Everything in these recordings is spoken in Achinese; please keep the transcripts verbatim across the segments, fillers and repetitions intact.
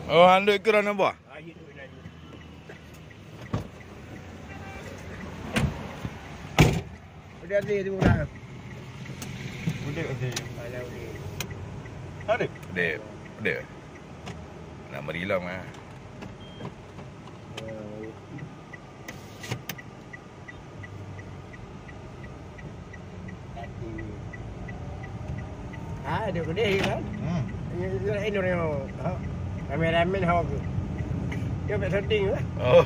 Oh, handuk ikut anak buah. Udah tu, tu orang. Udah, udah. Alah, udah. Ada? Udah, udah. Nak merilong ah. Ah, dia gede kan? Hmm. Ini, ini, ini, ha. Kameramen hok. Dia buat syuting lah. Oh.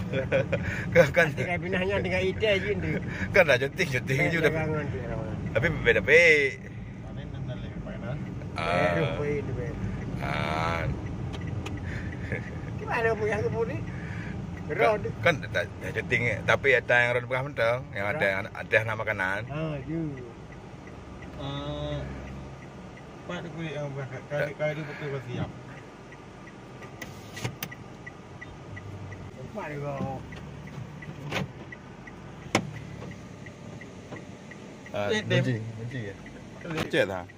Kan, kan. Tinggal pinahnya, tinggal itai je tu. Kan dah syuting, syuting je dah. Jangan tu. Tapi beda-beda. Ah. Gimana pun yang kebun ni? Roh tu. Kan, kan tak, tak syuting, tapi ada yang roh pegang mentong, yang ada, ada nama kanan. Ha, je. Ah, pat kulit yang berangkat. Kali, kali dia betul bersiap. Pat dia kau. Ah, eh, Tim. Benci, benci ya? Cek tak?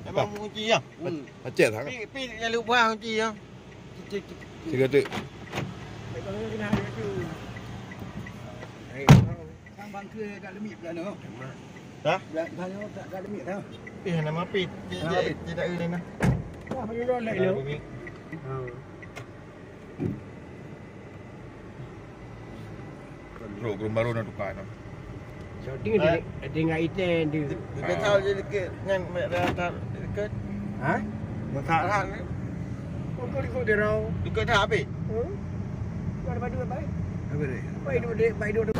Abang mengunci ya? Hmm. Cek tak? Pi, pi, jangan lupa kunci ya. Cek, cek, cek. Tiga tu. Bang bangke kat lemit belah tu. Hah? Belah, belah tu tak, kat lemit tu. Eh, nama api? Cek, cek, cek tak ada dah. Wah, mana dah nak dia? Ha. Trok gurun baru nak tukar tu. Jadi, eh, dia, dia ingat item dia. Dia, dia tahu je dekat dengan mek dah tak dekat. Ha? Masak. Tahan ni. Kau ikut dia rau. Dekat dah habis. Hmm? Kau ada padu apa? Apa dia? Baik duduk, baik duduk.